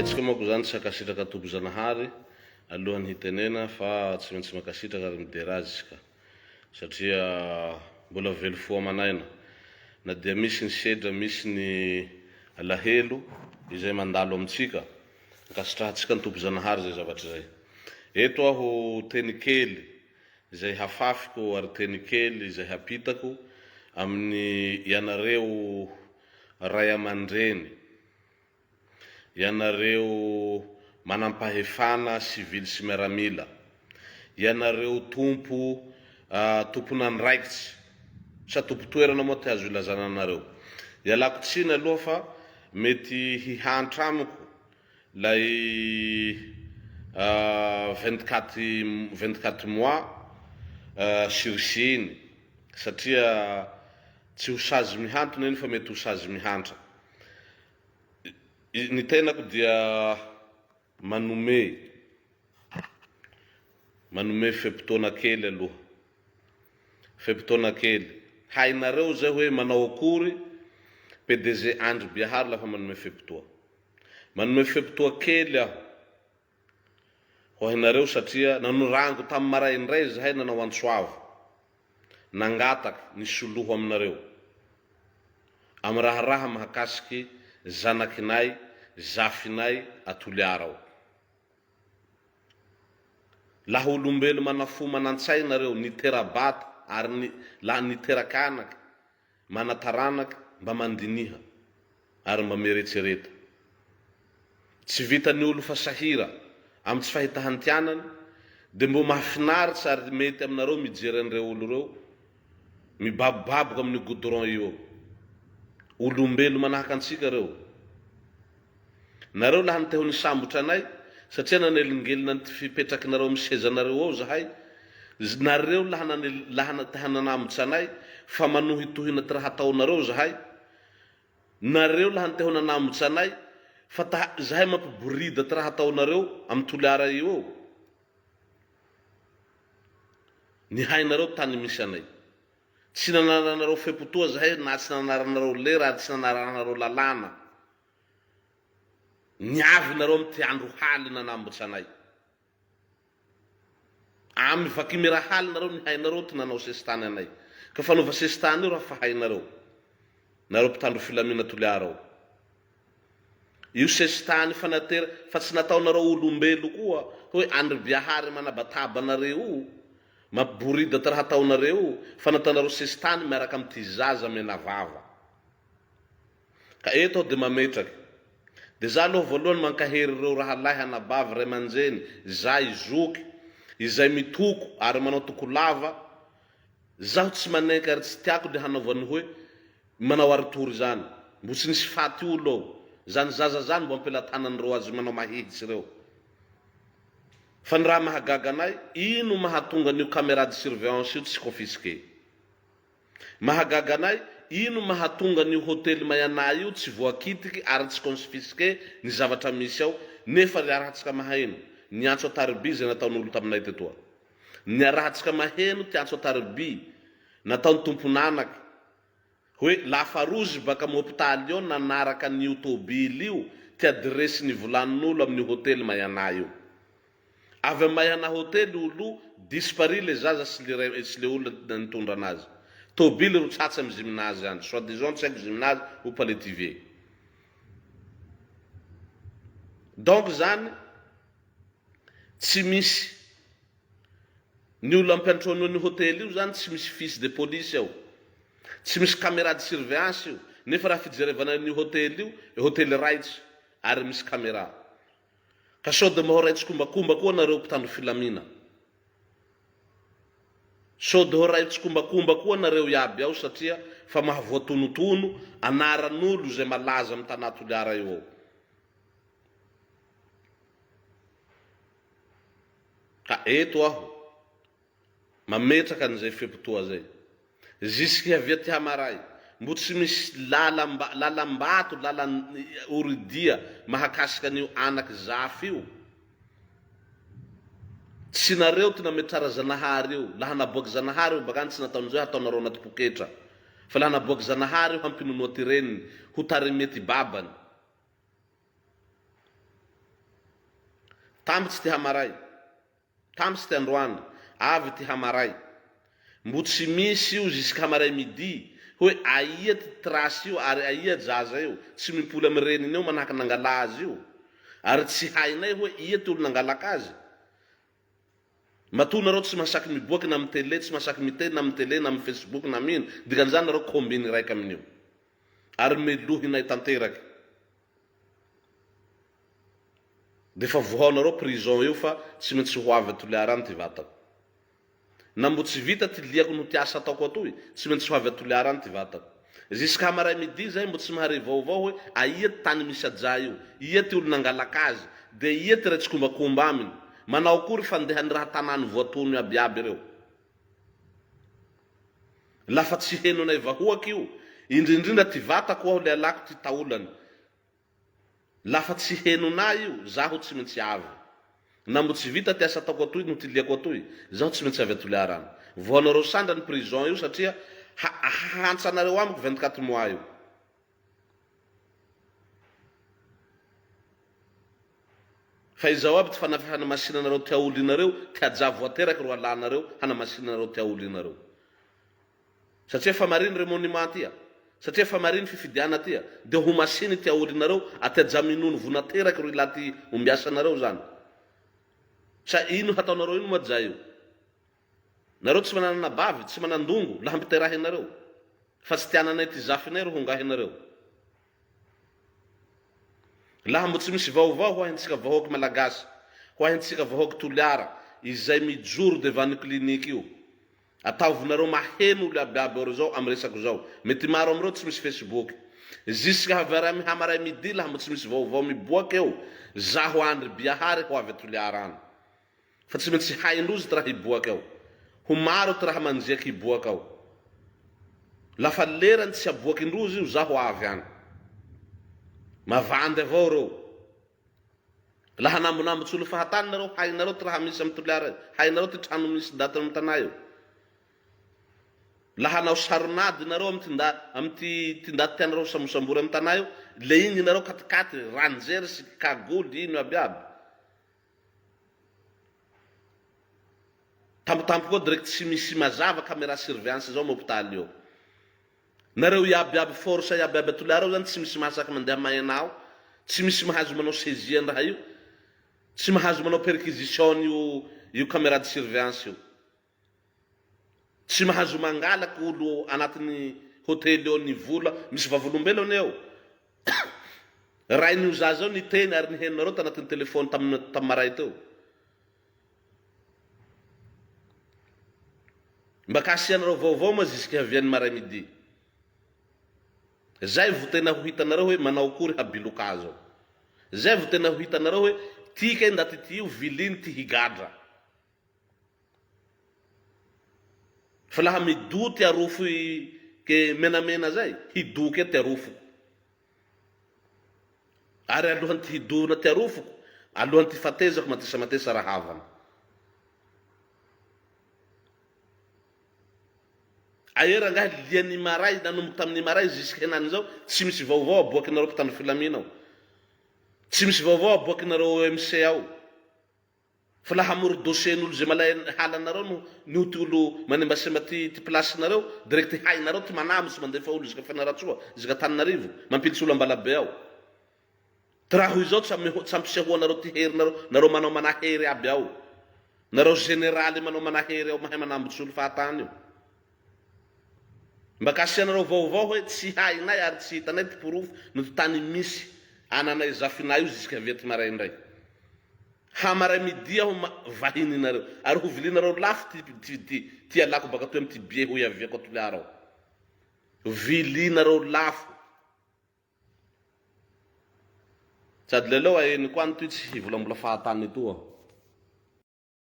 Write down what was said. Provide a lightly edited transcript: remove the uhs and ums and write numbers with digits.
Haintsika manko zany tsy hankasitraka Tompo Zanahary alohan'ny hitenena fa tsy maintsy mankasitraka ary midera Azy isika satria mbola velo fo aman'aina na dia misy ny sedra misy ny alahelo izay mandalo amintsika ankasitrahantsika ny Tompo Zanahary izay zavatra izay. Eto aho teny kely izay hafafiko ary teny kely izay hapitako amin'ny ianareo ray aman-dreny, ianareo manampahefana sivily sy miaramila, ianareo tompo tompon'andraikitsy sa tompon-toerana moa ty azo ilazana anareo. Ialako tsiny aloha fa mety hihantra amiko Ilay 24 24 mois sursis iny satria tsy ho sazy mihantona iny fa mety ho sazy mihantra. Ny tenako dia manome manome fe-potoana kely aloha. Fe-potoana kely. Hainareo izay hoe manao akory PDG Andry Biahary lafa manome fe-potoa. Manome fe-potoa kely aho ho ahinareo satria nanorango tamin'ny maraindray izahay nanao antso avo, nangataky ny soloho aminareo amin'ny raharaha mahakasiky zanakinay, zafinay a Toliara ao. Laha olombelo mana fo manan-tsay nareo, nitera-bata ary ny laha niterak'anaky, Mana taranaka mba mandiniha ary mba mieretsereta. Tsy vitan'ny olo fa sahira amin'ny tsy fahitahantianany dia mbô mahafinaritra ary mety aminareo mijery an'ireo olo ireo mibabobaboka amin'io goudron io eo. Olombelo manahaka antsika ireo. Nareo laha niteho nisambotra anay satria nanelingelina ny fipetrakinareo amin'ny sezanareo ao zahay, nareo laha laha te hananambotra anay fa manohitohina ty raha ataonareo zahay, nareo laha niteho nanambotra anay fa ta zahay mampiborida ty raha ataonareo amy Toliara io eo. Ny hainareo tany misy anay. Tsy nanaranareo fe-potoa zahay na tsy nanaranareo lera ary tsy nanaranareo lalàna. Niavy nareo amy ty andro haly nanambotra anay. Amy vakimira haly nareo nihainareo ty nanao sesitany anay. Ka fanova sesitany io raha fa hainareo. Nareo mpitandro filamina Toliara o. Io sesitany fanatera fa tsy nataonareo olombelo koa hoe Andry Biahary manabataba anareo io, mampiborida ty raha ataonareo io fa nataonareo sesitany miaraka amy ty zaza menavava. Ka eto aho dia mametraka. Dia za aloha voalohany mankahery ireo rahalahy anabavy ray aman-dreny, zay, zoky, izay mitoko ary manao toko lava, zaho tsy manenky ary tsy tiako le hanaovany hoe manao aritory izany, mbo tsy nisy faty olo ao, zany zaza zany mbo ampelatanan'ireo azy manao mahitsy ireo. Fa ny raha mahagaga anay, ino mahatonga an'io camera de surveillance io tsy confisquer? Mahagaga anay, ino mahatonga an'io hotely Mayana io tsy voakitiky ary tsy consfisqué ny zavatra misy ao nefa riarahantsika maheno ny antso an-tariby izay nataon'olo taminay tetoa. Niarahantsika maheno ty antso an-tariby nataon'ny tompon'anaky hoe lafarozy baka am hopitaly eo nanaraka an'io tobily io ty adiresy nivolanin'olo amin'io hotely Mayana io. Avy am Mayana hotely olo dispari le zaza sy le ray sy le olona nitondra anazy. Tobily ro tsatsy am gymnase any, soit disant tsy haiko gymnase ou paletivier. Donc zany tsy misy ny olona ampiantranoa ny hotely io zany tsy misy fiche de police ao. Tsy misy camera de surveillance io. Nefa raha fijerevana an'io hotely io, hotely raitra ary misy camera. Ka sao de mba ho ray tsikombakomba koa nareo mpitandro filamina? Sao de ho ray tsikombakomba koa nareo iaby ao satria fa mahavoatonotono anaran'olo izay malaza am tanà Toliara io ao. Ka eto aho Mametraka an'izay fe-potoa zay. Jusque avy aty hamaray, mbo tsy misy lalam lalam-bato, lalan oridia mahakasika an'io anaky Zafy io. Tsy nareo ty nametrara Zanahary io, laha naboaky Zanahary io bakany tsy nataon'izay hataonareo anaty poketra. Fa laha naboaky Zanahary io hampinonoa ty reniny, ho tarimia ty babany. Tambotsy ty hamaray. Tambotsy ty androany. Avy ty hamaray. Mbo tsy misy io jusqu'à hamaray midi hoe aia ty trace io ary aia jaza io, tsy mimpoly amy reniny eo manahaky nangala azy io. Ary tsy hainay hoe ia ty olo nangalaka azy. Matoa nareo tsy mahasaky miboaky na amy tele, tsy mahasaky miteny na amy tele na amy facebook na amy ino, dikan'izany nareo combine raiky amin'io. Ary melohinay tanteraky. Defa vohaonareo prison io fa tsy maintsy ho avy a Toliara any ty vatako. Na mbo tsy vita ty liako noho ty asa ataoko atoy, tsy maintsy ho avy a Toliara any ty vatako. Jusqu'à maray midi zahay mbo tsy mahare vaovao hoe aia ty tany misy ajà io, ia ty olo nangalaka azy, de ia ty ray tsikombakomba aminy, manao akory fandehany raha tanàny voatono iaby iaby reo. Lafa tsy henonay vahoaky io, indrindrindra ty vatako aho le alako ty taolany, Lafa tsy henonà io, zaho tsy maintsy avy. Na mbo tsy vita ty asa ataoko atoy noho ty liako atoy, zaho tsy maintsy avy a Toliara agny. Voanareo sandra ny prison io satria ha hahantsanareo amiko 24 mois io. Fa izao aby ty fanafy hanamasinanareo ty aolinareo, ty haja voateraky ro alanareo hanamasinanareo ty aolinareo. Satria fa mariny re monument ty a! Satria fa mariny fifidiana ty a! De ho masiny ty aolinareo aty aja minono vo nateraky ro ilà ty ombiasanareo zany. Sa ino hataonareo ino moa aja io? Nareo tsy manana anabavy, tsy manandongo la hampiterahinareo. Fa tsy tiananay ty zafinay ro hongahinareo. Laha mbo tsy misy vaovao ho ahintsika vahoaky Malagasy, ho ahintsika vahoaky Toliara izay mijoro devant ny clinique io. Ataovinareo maheno olo aby aby ao zao am resako zao. Mety maro amreo tsy misy facebook. Jusque havaramy hamaray midi laha mbo tsy misy vaovao miboaka eo zaho Andry Biahary ho avy a Toliara any. Fa tsy maintsy haindrozy ty raha hiboaka ao. Ho maro ty raha manjiaky hiboaka ao. Lafa lerany tsy aboakindrozy io zaho avy any. Mavandy avao reo. Laha hanambonambo tsy olo fahatany nareo, hainareo ty raha misy amy Toliara io, hainareo ty trano misy ndaty amy tanà io. Laha hanao saron'ady nareo amy ty nda amy ty ty ndaty tianareo ho sambosambory amy tanà io, le igny nareo katikaty, ranger sy cagoule ino aby aby. Tampotampoka eo direct tsy misy mazava camera surveillance zao amy hopitaly io. Nareo iaby iaby force iaby iaby a Toliara ao zany tsy misy mahasaky mandeha maena ao, tsy misy mahazo manao saisie an raha io, tsy mahazo manao perquisition an'io io camera de surveillance io. Tsy mahazo mangalaky olo anatin'ny hotely ao ny vola, misy vavolombelo anie ao. Rain'io zaza io niteny ary nihenonareo tanatin'ny telephone tamin'ny tamin'ny maray teo. Mba kasihanareo vaovao moa jusqu'à havian'ny maray midi. Zay vo tena ho hitanareo hoe manao akory habiloka zao. Zay vo tena ho hitanareo hoe ty kay ndaty ty io viliny ty higadra. Fa laha mido ty arofo ke menamena zay, hidoke ty arofoko. Ary alohan'ny ty hidorona ty arofoko, alohan'ny ty fatezako matesamatesa rahavana. Aia rangahy lian'ny maray nanomboka tamin'ny maray jusque henany zao tsy misy vaovao aboakinareo mpitandro filamina ao. Tsy misy vaovao aboakinareo OMC ao. Fa la hamory dossier n'olo ze malay halanareo no noho ty olo manembasemba ty ty place nareo direct hainareo ty manamo sy mandefa olo zika Fianarantsoa zika Antananarivo mampilitsy olo Ambalabe ao ty raha ho izao tsy ameho tsy ampisehoanareo ty herinareo nareo manao manahery aby ao nareo generaly manao manahery ao mahay manambotsy olo fahatany io mba kasianareo vaovao hoe tsy hainay ary tsy hitanay ty porofo no ty tany misy ananay zafinay io zisika vety maraindray Hamaray midi aho vahininareo ary ho vilinareo lafo ty ty ty ty alako baka atoy amity billet ho iaviako a Toliara ao. Vilinareo lafo. Sady leleo aheniko any toy tsy hivolambola fahatany etoa aho.